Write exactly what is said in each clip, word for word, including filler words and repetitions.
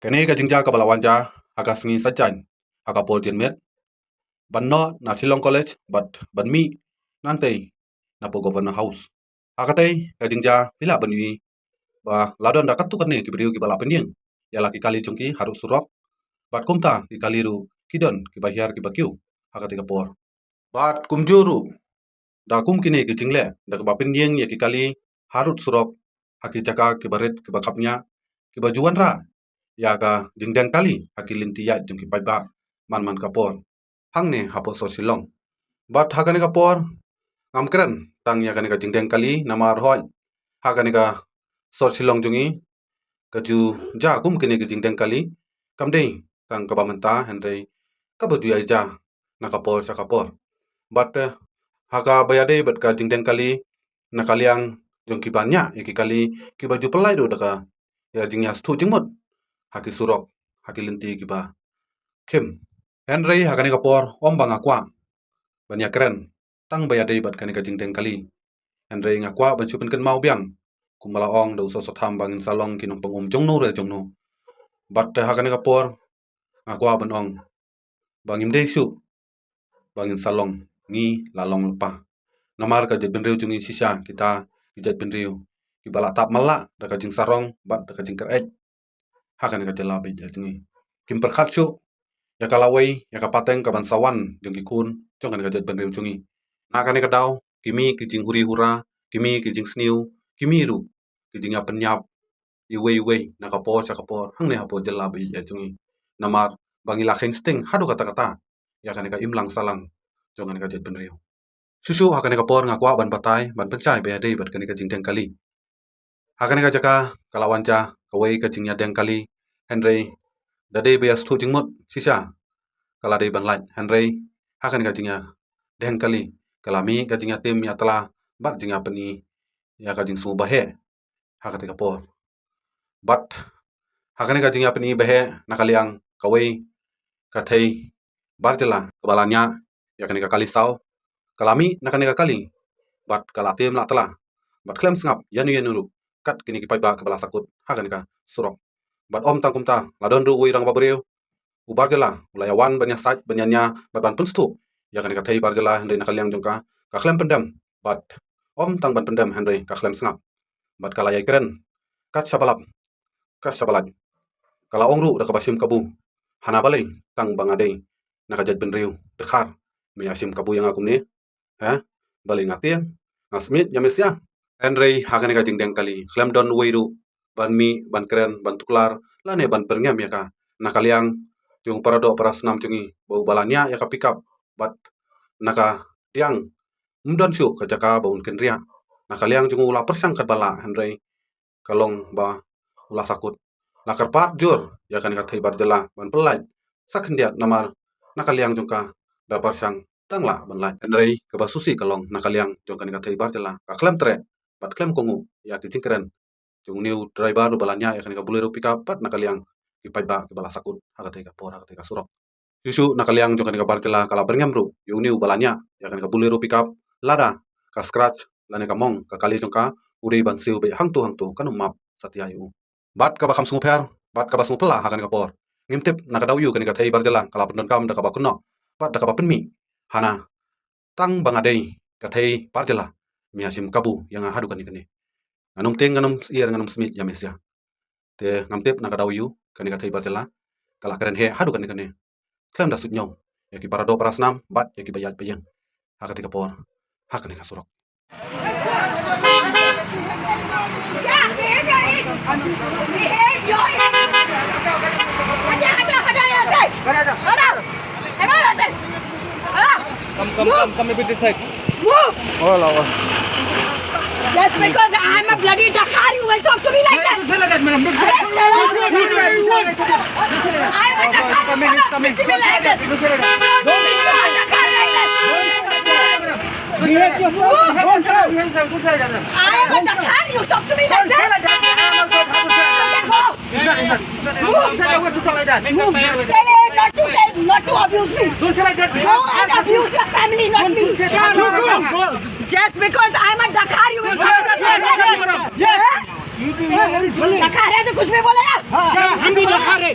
Kane ka jingjia kaba la wan jia ha ka sngi Saitjaiñ ha ka por janmiet, ban noh na Shillong College bad ban mih nangtei na po Governor House. Ha katei ka jingjia phi lah ban ïohi ba la don da katto katne ki briew kiba la pynïeng ïa la ki kali jong ki harud surok, bad kumta ki kali ruh ki don kiba hiar kiba kiew ha katei ka por. Bad kumjuh ruh da kum kine ki jingleh da kaba pynïeng ïa ki kali harud surok ha ki jaka kiba rit kiba khapngiah, kiba ju wanrah ïa ka jingdeng kali ha ki lynti ïaid jong ki paidbah man man ka por hangne hapoh sor Shillong. Bad ha kane ka por ngam kren tang ïa kane ka jingdeng kali, namar hooid ha kane ka sor Shillong jong ngi ka ju jia kum kine ki jingdeng kali, kam dei tang kaba mynta hynrei kaba ju ïai jia na ka por sha ka por. Bad, eh, ha kaba ïadei bad ka jingdeng kali, na ka liang jong kiba ñiah ïa ki kali, kiba ju pynlait ruh da ka ïa jingïasngewthuh jingmut ha ki surok, ha ki lynti kiba khim. Hynrei ha kane ka por ym ba nga kwah ban ïakren tang ba ïadei bad kane ka jingdeng kali, hynrei nga kwah ban shu pynkynmaw biang kumba la ong da u Soso Tham ba ngin sa long ki nongpyngum jongno re jongno. Bad, eh, ha kane ka por nga kwah ban ong ba ngim dei shuh ba ngin sa long ngi la long lypa. Namar ka jaitbynriew jong ngi shisha kita ki jaitbynriew kiba la tap mala da ka jingsarong bad da ka jingkyreit ha kane ka jylla bad jong ngi. Kim pyrkhat shuh ïa ka lawei, ïa ka pateng kaban sa wan jong ki khun jong kane ka jaitbynriew jong ngi. Na kane ka daw ki mih ki jinghuri hura, ki mih ki jingsniew, ki mih ruh ki jingïapynïap iwei iwei na ka por sha ka por hangne hapoh jylla bad jong ngi. Namar ba ngi la kheiñ sting haduh katta katta ïa kane ka imlang sahlang jong kane ka jaitbynriew. Shuh shuh ha kane ka por nga kwah ban batai ban pynshai ba ïadei bad kane ka jingdeng kali. Ha kane ka jaka ka la wan jia kawei ka jingïadeng kali, hynrei da dei ba ïasngewthuh jingmut shisha ka la dei ban lait, hynrei ha kane ka jingïadeng kali ka la mih ka jingïatim ïatla bad jingïapyni ïa ka jingsngewbha ha katei ka por. Bad ha kane ka jingïapyni bha na ka liang kawei ka thei bar jylla kaba la ñiah ïa kane ka kali saw, ka la mih na kane ka kali bad ka la tim la tla bad khlem sngap ïano ïano ruh kat kine ki paidbah kiba la sahkut ha kane ka surok. Bad ym tang kumta, la don ruh uwei u rangbah briew u bar jylla u la ïawan ban ïasaid ban ïania bad ban pynsngewthuh ïa kane ka thei bar jylla, hynrei na ka liang jong ka ka khlem pyndem bad ym tang ban pyndem hynrei ka khlem sngap bad ka la ïai kren kat shaba lap kat shaba lait. Ka la ong ruh da kaba shim kabu, hana balei tang ba nga dei na ka jaitbynriew dkhar me ïa shim kabu ïa nga kumne? Ha? Balei nga tieng? Nga smiej ïa me sha. Hynrei ha kane ka jingdeng kali khlem don uwei ruh ban mih ban kren ban tuklar lane ban pyrngem ïa ka. Na ka liang jong u paradoh parasnam jong ngi ba u ba la ñiah ïa ka pickup bad na ka diang ym don shuh ka jaka ba un kynriah. Na ka liang jong u la pyrshang katba lah hynrei ka long ba u la sahkut. La kyrpad jur ïa kane ka thei bar jylla ban pyllait sa khyndiat namar na ka liang jong ka da pyrshang tang lah ban lait, hynrei kaba sngewsih ka long na ka liang jong kane ka thei bar jylla ka khlem treh bad khlem kohnguh ïa ki jingkren jong une u driver uba la ñiah ïa kane ka Bolero pickup bad na ka liang ki paidbah kiba la sahkut ha katei ka por ha katei ka surok. Shuh shuh na ka liang jong kane ka bar jylla ka la pyrngem ruh ïa une uba la ñiah ïa kane ka Bolero pickup, lada ka scratch lane ka mong ka kali jong ka, u dei ban siew beit hangto hangto, kan ym map satia ïa u. Bad kaba kham sngewpher bad kaba sngewphylla ha kane ka por, ngim tip na ka daw aïu kane ka thei bar jylla ka la pyndonkam da kaba kynnoh bad da kaba pynmih hana, tang ba nga dei ka thei bar jylla, me ïa shim kabu ïa nga haduh kane kane. Ngan ym tieng, ngan ym syier, ngan ym smiej ïa me sha. Te ngam tip na ka daw aïu kane ka thei bar jylla ka la kren heh haduh kane kane khlem da suidñiew ïa ki paradoh parasnam bad ïa kiba ïaid ba ïeng ha katei ka por ha kane ka surok. Come, come, come, come a bit this side. Move! Oh, Lord. Just because I'm a bloody Dakhar, you will talk to me like this? Don't say like that, madam. Don't say like that. I'm a Dakhar, you cannot speak to me like this. Don't speak to a Dakhar like this. Move! I am a Dakhar, you talk to me like this? Move! Tell him not to, tell, not to abuse me. Don't say like that. Go and abuse your family, not me. Just because I'm a Dakhar, you will... Yes, yes, yes, yes. Dakhar hai to kuch bhi boleyga? Haan, hum bhi Dakhar hai.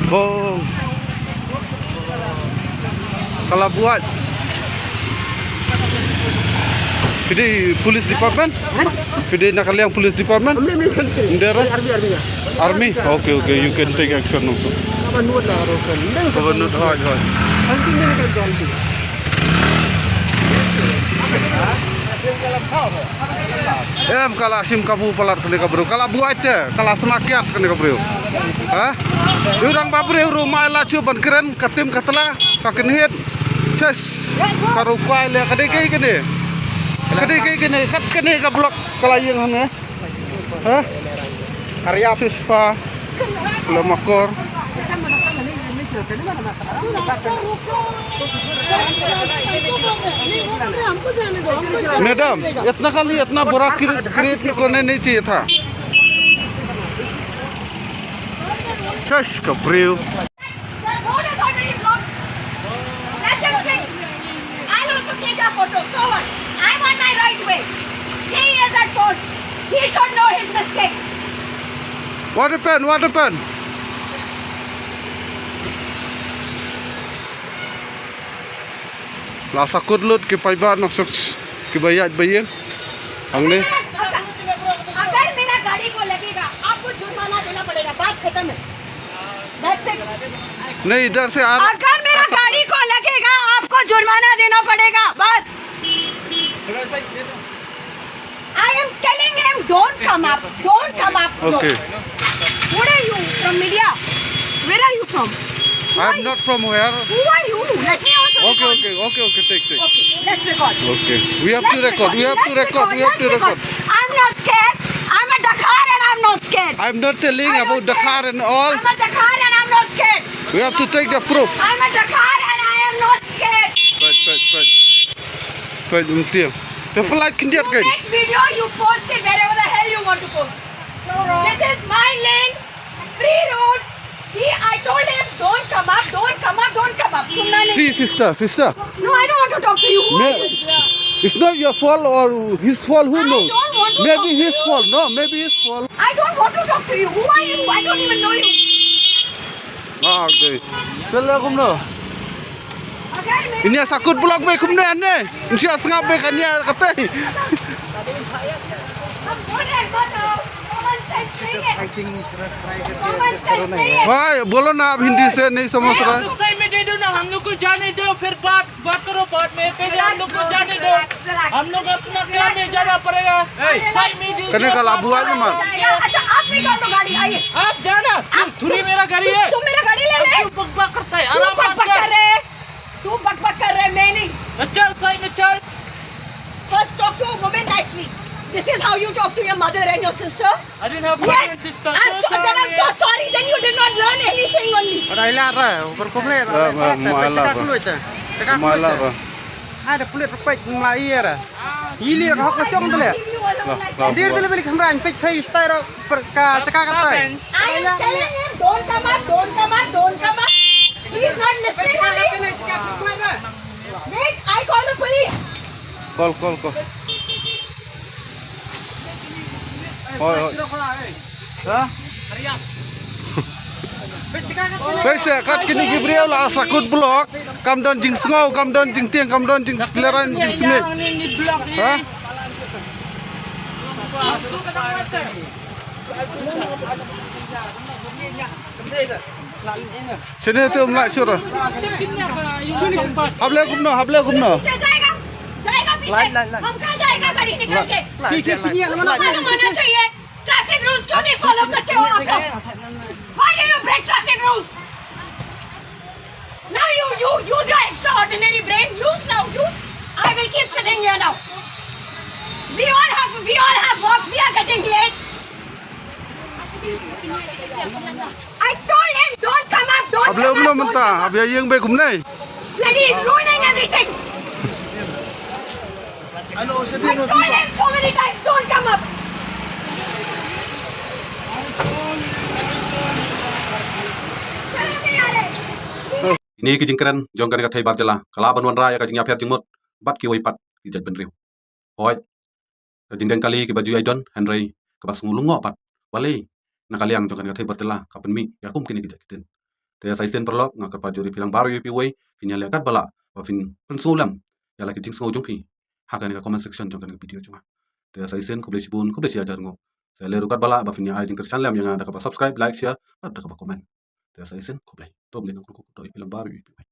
Bong. Ka la buaid. Phi dei police department? Phi dei na ka liang police department? Ym dei, ym dei. Ym dei re? Army, army. Army? Okay, okay. You can take action also. Government, hoi, hoi. Em, ka la shim kabu palat kane ka briew, ka la buaid te, ka la sma kiad kane ka briew. Ha? Ïa u rangbah briew ruh ma la shu ban kren, ka tim ka tla, ka kynhied. Ches, ka ruh kwai le, ka dei kaei kane? Ka dei kaei kane? Kat kane ka block ka la ïeng hangne. Ha? Hurry up. Ches pa. Lama kor. मैडम, इतना खाली, इतना बड़ा क्रे-, क्रेट में कौन नहीं चाहिए था? चश का ब्रियो। The road is already blocked. Let them drink. I'll also take a photo. So what? I'm on my right way. He is at fault. He should know his mistake. What happened? What happened? La sakut lut ki paidbah nongshong ki ba ïaid ba ïeng hangne. अगर मेरा गाड़ी को लगेगा, आपको जुर्माना देना पड़ेगा। बात खत्म है। That's it. नहीं, इधर से आ अगर मेरा गाड़ी को लगेगा, आपको जुर्माना देना पड़ेगा। बस। I am telling him, don't come up, don't come up. No. Okay. What are you from media? Where are you from? I am not from where. Who are you? Let me also. Okay, record. Okay, okay, okay. Take, take. Okay, let's record. Okay. We have to record. We have to record. We have to record. I'm not scared. I'm a Dkhar and I'm not scared. I'm not telling about Dkhar and all. I'm a Dkhar and I'm not scared. We have to take the proof. I'm a Dkhar and I am not scared. Right, right, right. Peit, um tieng. Te pynlait khyndiat kein. You make video, you post it wherever the hell you want to post. This is my lane, free road. He, I told him, don't come up, don't come up, don't come up. सुनना नहीं। See, sister, sister. No, I don't want to talk to you. Who are you? It's not your fault or his fault, who knows? I don't want to talk to you. Maybe his fault. No, maybe his fault. I don't want to talk to you. Who are you? I don't even know you. Ah, okay. Sel kumno? Ini sakut block be kumne ane. Ini sngap be kan ïa kata. Wah, bolo na aap Hindi se nahi samajh rahe. सही में दे दो ना, हम लोग को जाने दो, फिर बात, बात करो बाद में, पहले हम लोग को जाने दो। हम लोग अपना काम में जाना पड़ेगा। सही में दे दो। Kane ka la buaid namar. अच्छा, आप निकाल दो गाड़ी, आइए। आप जाना, तुम, थोड़ी मेरा गाड़ी है। तुम मेरा गाड़ी ले ले। क्यों बकबक करता है? तू बकबक कर रहे है, तू बकबक कर रहे है, मैं नहीं। चल, सही में चल। First talk to a woman nicely. This is how you talk to your mother and your sister? I didn't have mother and sister. Yes. I'm so, then I'm so sorry. Then you did not learn anything only. But I la ra, ऊपर को ले। Mala ra. Ada pulit repek mulai era. Ili ra hok chong tele. Dir tele balik hamra pek pek style ro ka chaka ka tai. I am telling him, don't come up, don't come up, don't come up. He is not listening to me. Wait, I call the police. Call, call, call. Hoi, hoi. Ha? Peit se kat kine ki briew la sakut block, kam don jingsngew, kam don jingtieng, kam don jinglehraiñ, jingsmit. Ha? Sini tu mlai sura. Hap le kumno, hap le kumno. पीछे जाएगा, जाएगा पीछे। हम कहाँ जाएगा गाड़ी निकाल के? ठीक है, पीछे वाला मालूम होना चाहिए। ट्रैफिक रूल्स क्यों नहीं फॉलो करते हो आप लोग? Why do you break traffic rules? Now you, you use your extraordinary brain. Use now, use. I will keep sitting here now. We all have, we all have work. We are getting late. I told him, don't come up, don't come up, don't come up. Hap le kumno mynta, hap ïa ïeng be kumne. Bloody is ruining everything. I told him so many times, don't come up. Kine ki jingkren jong kane ka thei bar jylla ka lah ban wanrah ïa ka jingïapher jingmut bad kiwei pat ki jaitbynriew. Hooid, ka jingdeng kali kiba ju ïai don, hynrei kaba sngewlyngngoh pat, balei na ka liang jong kane ka thei bar jylla ka pynmih ïa kum kine ki jait ktien. Te sa shisien paralok, nga kyrpad jur ïa phi lang baroh ïa phi wei, phin ïaleh katba lah ba phin pynsngew lem ïa la ki jingsngew jong phi ha kane ka comment section jong kane ka video jong nga. Te sa shisien khublei shibun, khublei shihajar nguh. Sa leh ruh katba lah ba phin ïa ai jingkyrshan lem ïa nga da kaba subscribe, like, share bad da kaba comment. Te sa shisien khublei. To U Blei un kyrkhu ïa phi lang baroh ïa phi wei.